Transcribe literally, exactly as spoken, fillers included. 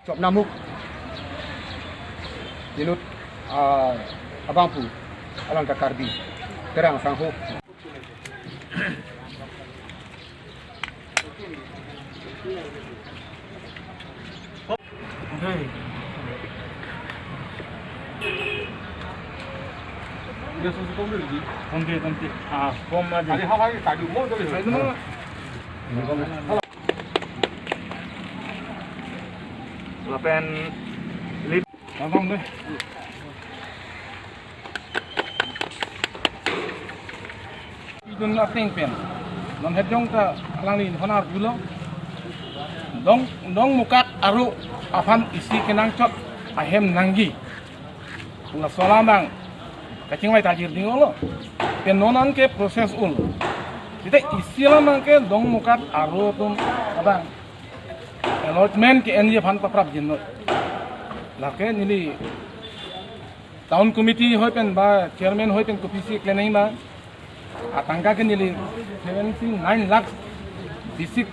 Chopnamuk inut, ah, abangphu, alangta Karbi Terang Sangho. Tangte, tangte. Ah, kom aja. Lapen lip. Abang deh. Idun ateng pen non het jong ta alangli hona arjulo. Dong, dong Mukak aro aphan isi kenangchot ahem nangji. Laso alam abang kachingvai ta jirding olo. Pen non anke process un. Seta isi alam anke dong Mukak aro atum abang allotment ke-enji aphan paprap jinlo. Lake neli town committee hoi pen ba chairman hoi pen kopisi klemnang ma, atangka ke neli seventy nine lakhs basic